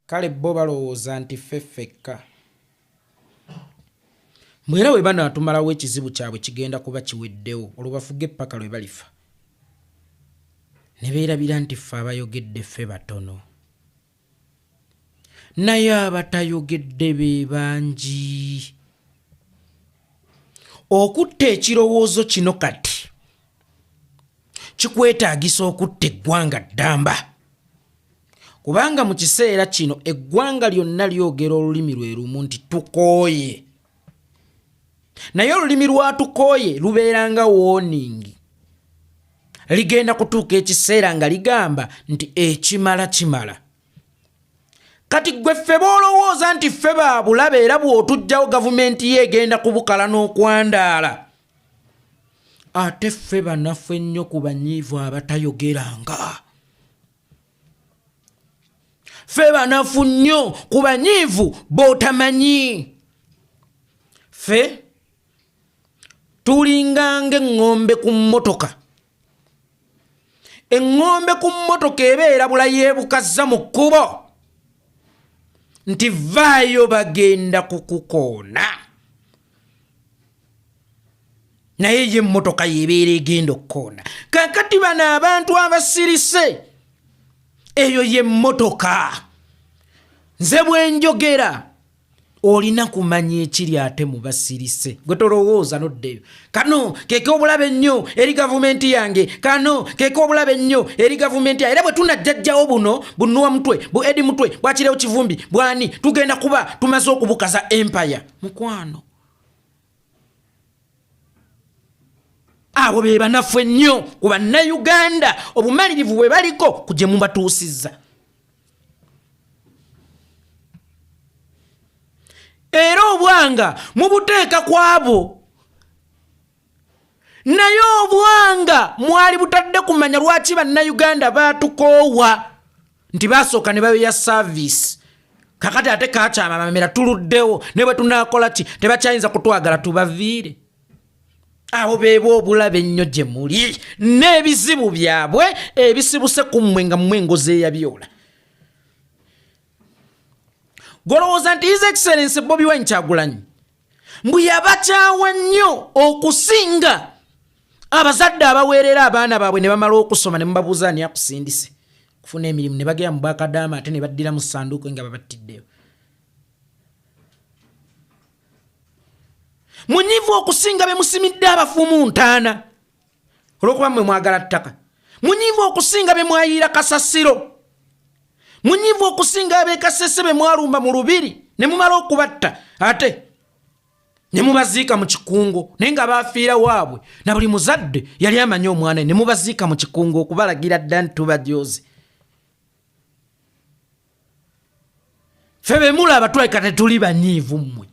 Kale bo balowooza nti ffe ffekka. Mbu era bwe banaatumalawo ekizibu kyabwe kigenda kuba kiweddewo olwo bafuge ppaka lwe balifa. Ne beerabira nti ffe abayogedde ffe batono. Naye abatayogedde be bangi. Okutta ekirowoozo kino kati kikwetaagisa okutta eggwanga ddamba. Kubanga mu kiseera kino eggwanga lyonna lyogera olulimi lwe lumu nti tukooye. Naye olulimi lwa tukooye lubeera nga wooningi. Ligenda kutuuka ekiseera nga ligamba nti ekimala kimala. Kati ggwe ffe b'olowooza nti ffe ba bulabe era bw'otuggyawo gavumenti yo egenda kubukala n'okwandaala. Ate ffe banafu ennyo ku banyiivu abatayogeranga. Ffe banafu nnyo ku banyiivu b'otamanyi. Ffe tulinga ng'eŋŋombe ku mmotoka. Eŋŋombe ku mmotoka eba erabula yeebukazza mu kkubo nti vaayo bagenda kukukoona. Naye ye emmotoka yebeera egenda okukoona. Kaakati bano abantu abasirise, eyo ye mmotoka. Nze bwe njogera olina kumanya ekiri ate mu basirise. Gwe tolowooza noddeyo. Kano keke obulabe ennyo eri gavumenti yange, kano keke obulabe ennyo eri gavumenti yange. Era bwe tunajjajjawo buno bunuwa mutwe, bu Edi Mutwe, bwakirewo Kivumbi, bwani, tugenda kuba tumaze okubukaza empire. Mukwano, abo be banafu ennyo ku bannayuganda obumalirivu bwe baliko ku gye mubatuusizza. Era obwanga mubuteeka ku abo, naye obwanga mwali butadde kumanya lwaki bannayuganda baatukoowa nti basooka ne babeya service. Kakati ate kakyama bamera tuluddewo, ne bwe tunaakola ki tebakyayinza kutwagala, tubaviire. Abo beebo obulabe ennyo gye muli n'ebizibu byabwe ebisibuse ku mmwe nga mmwe engozi eyabyola. Golowooza nti His Excellency Bobi Wine Kyagulanyi mbu yabakyawa nnyo okusinga abazadde abaweerera abaana baabwe ne bamala okusoma ne mubabuuza ani akusindise kufuna emirimu ne bagenda mu bwakadaama ate ne baddira mu ssanduuko nga babattiddeyo. Munyiivu okusinga be musimidde abafu mu ntaana olw'okuba mmwe mwagala ttaka. Munyiivu okusinga be mwayiira kasasiro. Munyiivu okusinga ab'e Kasese be mwalumba mu lubiri ne mumala okubatta ate ne mubaziika mu kikungo, naye nga baafiira waabwe na buli muzadde yali amanyi omwana, ne mubaziika mu kikungo okubalagira dda nti tubajooze. Ffe be mulaba tulabika tetuli banyiivu mmwe.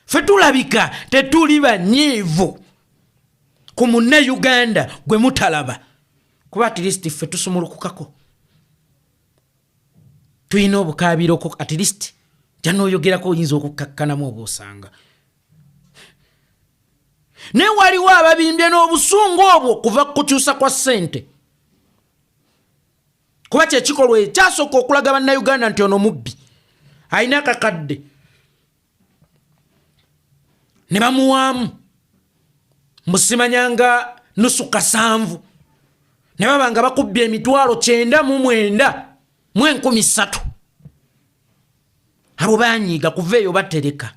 Ffe tulabika tetuli banyiivu ku munnayuganda gwe mutalaba, kuba at least ffe tusumulukukako, tulina obukaabiroko at least janooyogerako oyinza okukkakkanamu oba osanga. Naye waliwo ababimbye n'obusungu obwo kuva ku kukyusa kwa ssente, kuba kyekikolwa ekyasooka okulaga bannayuganda nti ono mubbi alina akakadde, ne bamuwaamu mbusimanyanga nusu kasanvu, ne baba nga bakubbye emitwalo kyenda mu mwenda mu enkumi ssatu. Abo banyiiga kuva eyo batereka.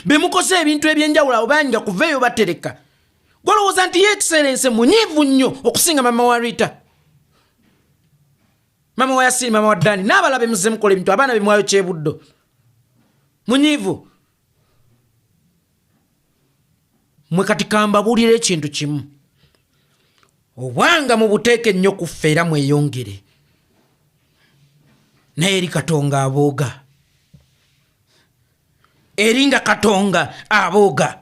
Be mukoze ebintu ebyenjawulo abo banyiiga kuva eyo batereka. Golowooza nti ye Excellency munyiivu nnyo okusinga mama wa Rita, mama wa Yasini, mama wa Dani n'abalala be muzze mukola ebintu, abaana be mwayo kyebuddo. Munyiivu mwe. Kati kambabuulire ekintu kimu, obwanga mubuteeke nnyo ku ffe era mweyongere, naye eri Katonga abooga, eri nga Katonga abooga.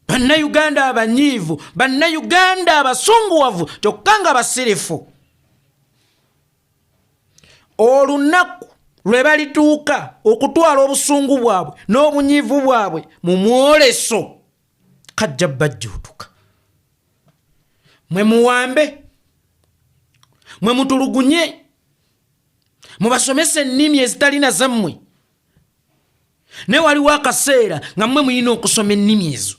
Bannayuganda abanyiivu, bannayuganda abasunguwavu, kyokka nga basirifu. Olunaku lwe balituuka okutwala obusungu bwabwe n'obunyiivu bwabwe mu mwoleso, kajja bajjuutuka. Mwe muwambe, mwe mutulugunye, mubasomese ennimi ezitalina zammwe, naye waliwo akaseera nga mmwe mulina okusoma ennimi ezo.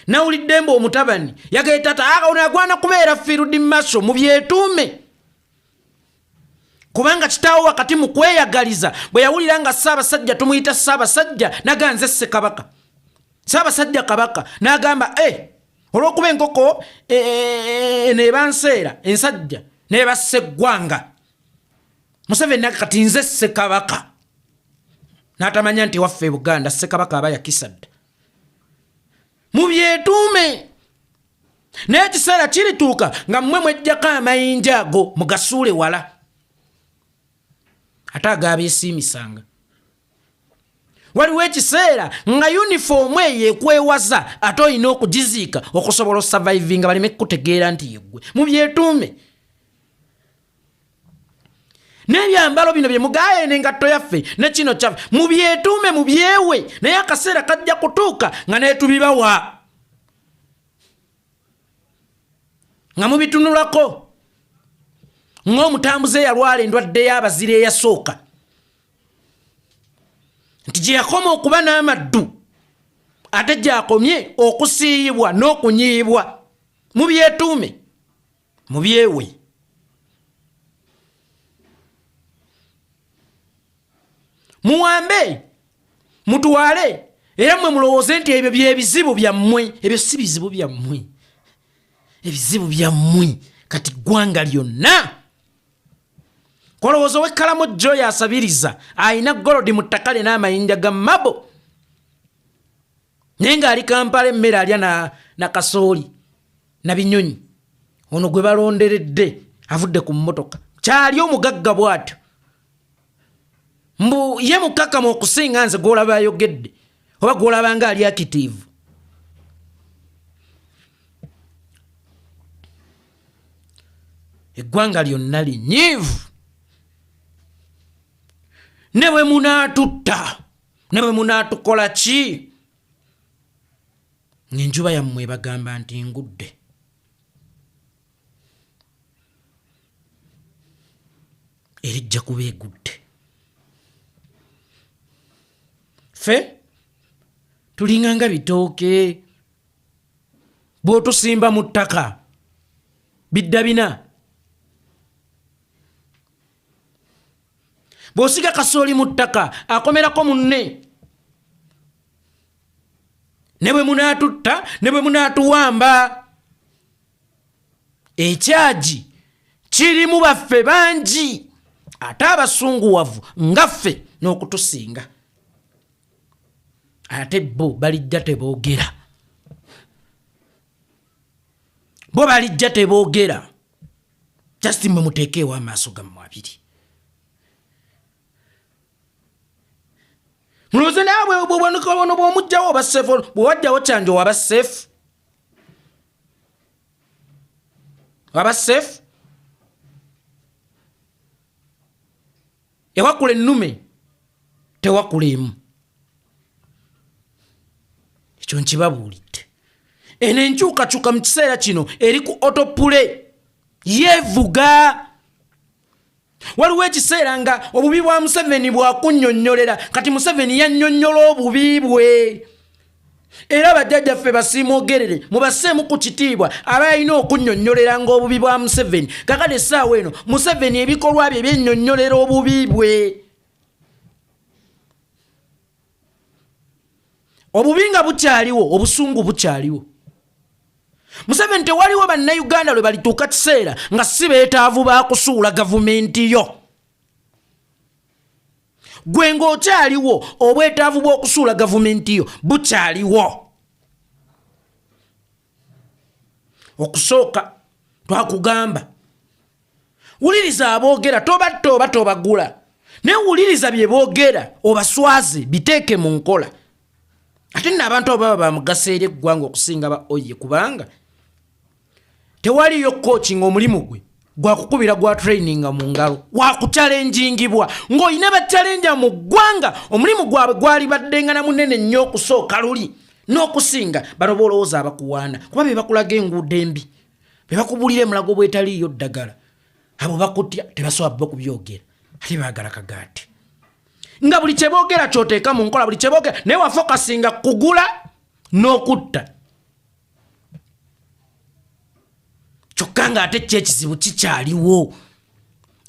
Nawulidde mbu omutabani yagaye tata ah, ono agwana kubeera field marshal, mubyetuume, kubanga kitaawo wakati mu kweyagaliza bwe yawulira nga Ssaabasajja tumuyita Ssaabasajja, naganze Ssekabaka, Ssaabasajja Kabaka, n'agamba e olw'okuba enkoko eno eba nseera ensajja neba sseggwanga, Museveni naga kati nze Ssekabaka, n'atamanya nti waffe e Buganda Ssekabaka aba yakisa dda. Mubyetuume, naye ekiseera kirituuka nga mmwe mwejjako amayinja ago mugasuule wala, ate agabeesiimisanga. Waliwo ekiseera nga yunifoomu eyo ekwewaza, ate olina okugiziika okusobola osurvivinga, baleme kukutegeera nti yeggwe. Mubyetuume n'ebyambalo bino bye mugaye n'engatto yaffe ne kino kyaffe, mubyetuume, mubyewe, naye akaseera kajja kutuuka nga netubibawa nga mubitunulako ng'omutambuze eyalwala endwadde y'abazira eyasooka nti gye yakoma okuba n'amaddu ate gyakomye okusiiyibwa n'okunyiibwa. Mubyetuume, mubyewe. Muwambe, mutwale, era mmwe mulowooze nti ebyo byebizibu byammwe. Ebyo si bizibu byammwe. Ebizibu byammwe kati ggwanga lyonna. Kolowooza ow'ekkalamu joyo asabiriza alina golodi mu ttaka lye n'amayinja ga mabo, naye ng'ali Kampala emmere alya na kasooli na binyonyi. Ono gwe balonderedde avudde ku mmotoka kyali omugagga bw'atyo, mbu ye mukakamu okusinga nze gwolaba ayogedde oba gwolaba nga ali akitiivu. Eggwanga lyonna linyiivu, ne bwe munaatutta, ne bwe munaatukola ki, ng'enjuba yammwe ebagamba nti ngudde. Erijja kuba egudde. Ffe tulinga nga bitooke, bw'otusimba mu ttaka bidda bina, bw'osiga kasooli mu ttaka akomerako munne. Ne bwe munaatutta, ne bwe munaatuwamba, ekyagi kirimu baffe bangi ate abasunguwavu nga ffe n'okutusinga, ate bo balijja teboogera, bo balijja teboogera. Just mwe muteekeewo amaaso gammwe abiri, mulowooze nawe ono bw'omugjawo oba safe, bwe wajjawo kyanjo waba safe, waba safe. Ewakula ennume tewakula emu, ekyo nkibabuulidde. Eno enkyukakyuka mu kiseera kino eri ku autoplay, yeevuga. Waliwo ekiseera nga obubi bwa Museveni bwakunnyonnyolera. Kati Museveni yannyonnyola obubi bwe, era bajjajjaffe basiimwogerere, mubasseemu ku kitiibwa aba alina okunnyonnyolera ng'obubi bwa Museveni. Kakati essaawa eno Museveni ebikolwa bye byennyonnyolera obubi bwe. Obubi nga bukyaliwo, obusungu bukyaliwo. Museveni tewaliwo bannayuganda lwe balituuka kiseera nga si beetaavu bakusuula gavumenti yo. Gwe ng'okyaliwo, obwetaavu bw'okusuula gavumenti yo bukyaliwo. Okusooka twakugamba wuliriza aboogera, tobatta oba tobagula, naye wuliriza bye boogera, obaswaze, biteeke mu nkola. Ate nno abantu abo baba bamugaso eri eggwanga okusinga ba oye, kubanga tewaliyo kooki ng'omulimu gwe gwakukubira gwa traininga mu ngalo, wakuchalengingibwa ng'olina bachalenja mu ggwanga. Omulimu gwabwe gwalibaddenga na munene nnyo okusooka luli n'okusinga bano boolowooza abakuwaana, kuba be bakulaga enguudo embi. Bebakubuulira emulago bwetaliiyo ddagala, abo bakutya, tebasobola bo kubyogera, ate baagala kagaati nga buli kyeboogera kyoteeka mu nkola, buli kyeboogera. Naye wafokasinga kugula n'okutta, kyokka ng'ate kyo ekizibu kikyaliwo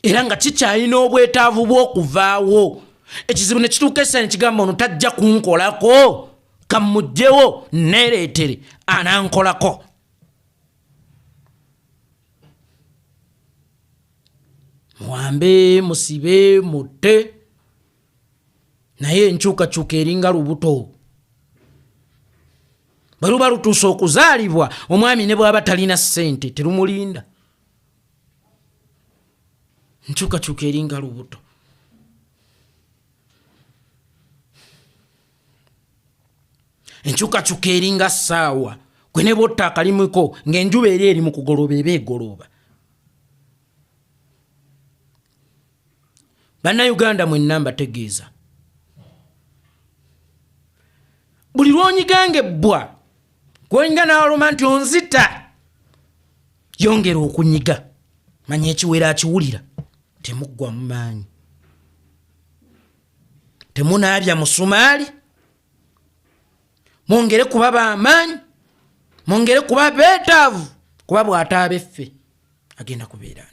era nga kikyalina obwetaavu bw'okuvaawo. Ekizibu ne kituuka essa ne kigamba, ono tajja kunkolako, kammugjewo neereetere anankolako. Muwambe, musibe, mutte, naye enkyukakyuka eringa lubuto. Bwe luba lutuuse okuzaalibwa, omwami ne bw'aba talina ssente terumulinda. Nkyukakyuka eringa lubuto. Enkyukakyuka eringa ssaawa. Gwe ne bwotta akalimiko ng'enjuba eri eri mu kugolooba, eba egolooba. Bannayuganda mwenna mbategeeza, buli lwonyiganga ebbwa gwonyiga nawaluma nti onzita, yongera okunyiga, manya ekiwera akiwulira. Temuggwa mu maanyi, temunaabya musumaali, mwongere kuba bamaanyi, mwongere kuba beetaavu, kuba bw'ataaba effe agenda kubeera ani?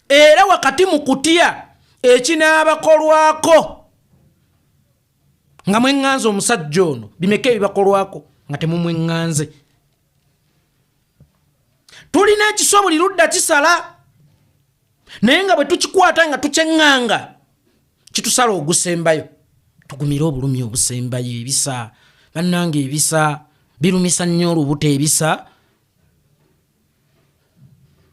Era wakati mu kutya ekinaabakolwako nga mweŋŋanze omusajja ono, bimeka ebibakolwako nga temumweŋŋanze? Tulina ekiso buli ludda kisala, naye nga bwe tukikwata nga tukyeŋŋanga kitusala ogusembayo. Tugumire obulumi obusembayo. Ebisa, bannange, ebisa birumisa nnyo olubuto. Ebisa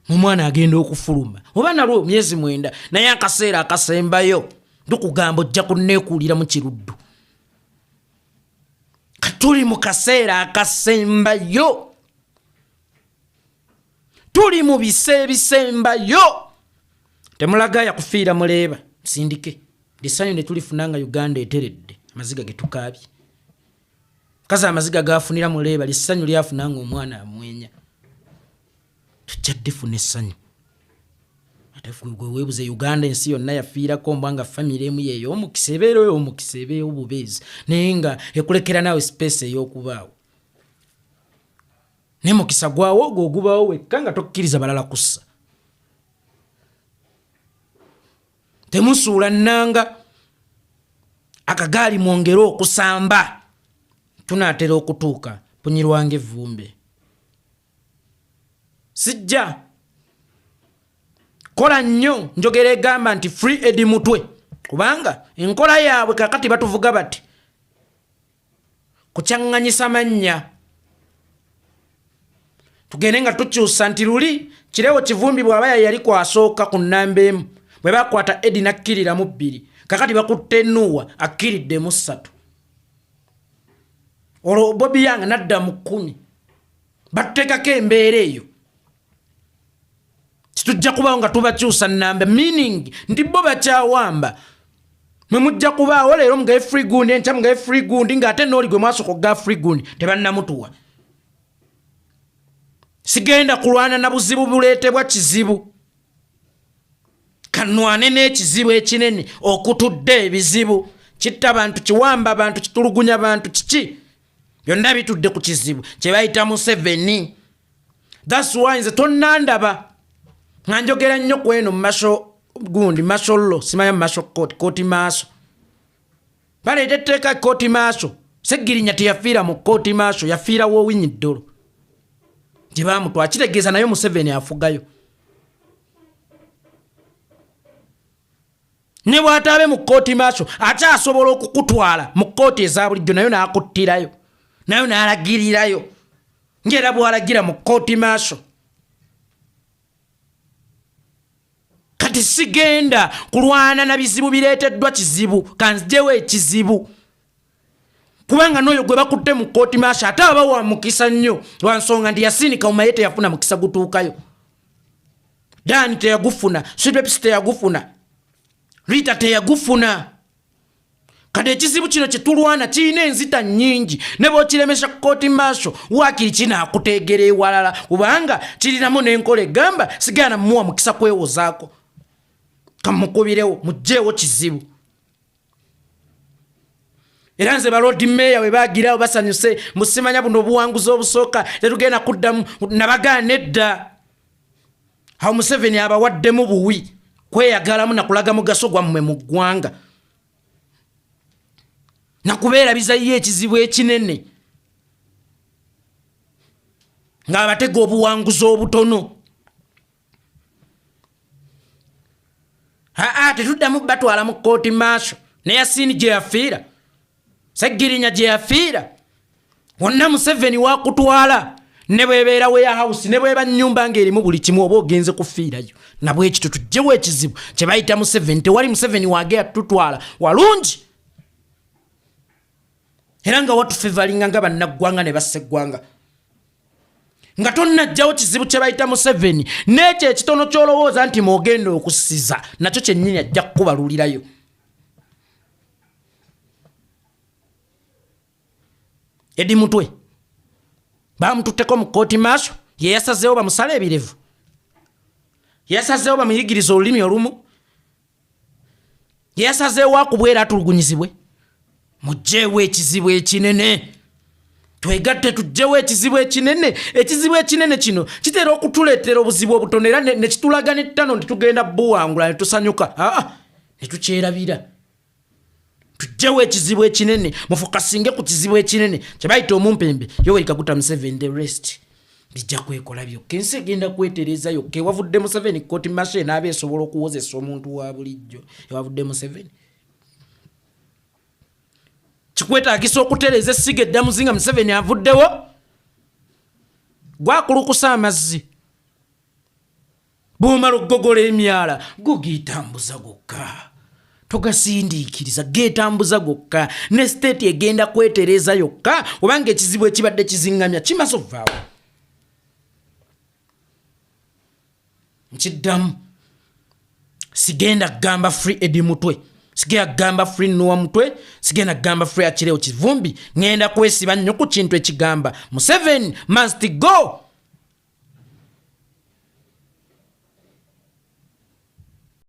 omwana agenda okufuluma oba nalwo myezi 9, naye akaseera akasembayo ndikugamba ojja kuneekuulira mu kiruddu. Katuli mu kaseera akasembayo, tuli mu bisa ebisembayo. Temulagaya kufiira muleeba nsindike lisanyu ne tulifuna nga Uganda eteredde. Amaziga ge tukaabye, kazi amaziga gafunira muleeba, lisanyu lyafuna nga omwana amwenya, tujja ddifuna essanyu. Ate gwe weebuze Uganda ensi yonna yafiirako mbwa nga famire emu yeey'omukisa, ebeera ey'omukisa, ebeewo bubeezi, naye nga ekulekera naawe space ey'okubaawo, naye mukisa gwawo ogwo ogubawo wekka nga tokkiriza balala kussa. Temusuula nnanga akagaali, mwongere okusamba, tunaatera okutuuka. Punyirwanga evvumbe, sijja kola nnyo njogera egamba nti free Edi Mutwe, kubanga enkola yaabwe kakati batuvuga bati kukyaŋŋanyisa mannya, tugende nga tukyusa nti luli Kirewo Kivumbi bw'aba yali kwasooka ku nnamba 1, bwe bakwata Edi nakkirira mu 2, kakati bakutte Nuuwa akkiriddemu 3, olwo Bobi Yang nadda mu 10. Batuteekako embeera eyo, kitujja kubaawo nga tubakyusa nnamba, meaning nti bo bakyawamba, mwe mujja kubaawo leero mugaye free gundi, enkya mugaye free gundi, ng'ate nooli gwe mwasooka okugaa free gundi tebannamutuwa. Sigenda kulwana na buzibu buleetebwa kizibu, kanwane n'ekizibu ekinene okutudde ebizibu kitta bantu, kiwamba bantu, kitulugunya bantu, kiki byonna bitudde ku kizibu kye bayita Museveni. That's why nze tonnandaba nga njogera nnyo ku eno martial gundi, martial law, simanya martial court, kooti maaso. Baleeta etteeka kooti maaso. Seggirinya teyafiira mu kooti maaso, yafiira woowinyi ddolo gye baamutwala. Kitegeeza naye Museveni afugayo, ne bw'ataabe mu kooti maaso akyasobola okukutwala mu kooti eza bulijjo, nayo n'akuttirayo, nayo n'alagirirayo ng'era bw'alagira mu kooti maaso. Kati sigenda kulwana na bizibu bireeteddwa kizibu, kanzijewo ekizibu, kubanga n'oyo gwe bakutte mu kooti maaso ate aba wa mukisa nnyo, lwa nsonga nti Yasiini Kawuma ye teyafuna mukisa gutuukayo, Daani teyagufuna, Sweet Peps teyagufuna, Rita teyagufuna. Kati ekizibu kino kye tulwana kirina enzita nnyingi, ne bw'okiremesa kooti maaso waakiri kinaakuteegera ewalala, kubanga kirinamu n'enkola egamba sigala muwa mukisa kwewozaako, kamukubirewo mugyewo kizibu. Era nze baloodi meeya we bagirawo basanyuse, musimanya buno obuwanguzi obusooka tetugenda kuddamu, nabagaana edda. Awo Museveni abawaddemu buwi kweyagalamu nakulaga mugaso gwammwe mu ggwanga nakubeerabiza ye ekizibu ekinene ng'abatega obuwanguzi obutono. Aa, tetuddamu batwala mu kooti maaso ne Yasiini gye yafiira, Seggirinya gye yafiira, wonna Museveni wakutwala, ne bwebeera warehouse, ne bweba nnyumba ng'erimu buli kimu, oba ogenze kufiirayo. Nabwekityo tugyewo ekizibu kye bayita Museveni. Tewali Museveni wagera tutwala walungi era nga watufevalinga nga bannaggwanga ne bassa eggwanga nga tonnajjawo kizibu kye bayita Museveni. N'ekyo ekitono ky'olowooza nti mwogenda okusiza nakyo kyennyini ajja kukubalulirayo. Edi Mutwe bamututteko mu kooti maaso, ye yasazeewo bamusale ebirevu, yasazeewo bamuyigiriza olulimi olumu, yasazeewo akubwera atulugunyizibwe. Mugyewo ekizibu ekinene, twegatte tugyewo ekizibu ekinene. Ekizibu ekinene kino kitera okutuleetera obuzibu obutono era ne kitulaga n'ettano nti tugenda buwangula ne tusanyuka, aa ne tukyerabira. Tugyewo ekizibu ekinene, mufokasinge ku kizibu ekinene kye bayita omumpembe Yoweri Kaguta Museveni. The rest bijja kwekola byokka, ensi egenda kwetereza yokka. Ewavudde Museveni, kooti martial enaaba esobola okuwozesa omuntu wa bulijjo? Ewavudde Museveni, kikwetaagisa okutereeza essiga eddamuzi nga Museveni avuddewo? Gwakulukusa amazzi, bwomala okugogola emyala go geetambuza gokka, togasindiikiriza, geetambuza gokka. Ne state egenda kwetereza yokka obanga ekizibu ekibadde kiziŋŋamya kimaze ovaawo. Nkiddamu, sigenda kugamba free Edi Mutwe, sigenda kugamba free Nuwa Mutwe, sigenda kugamba free Akirewo Kivumbi. Ŋŋenda kwesiba nnyo ku kintu ekigamba Museveni must go.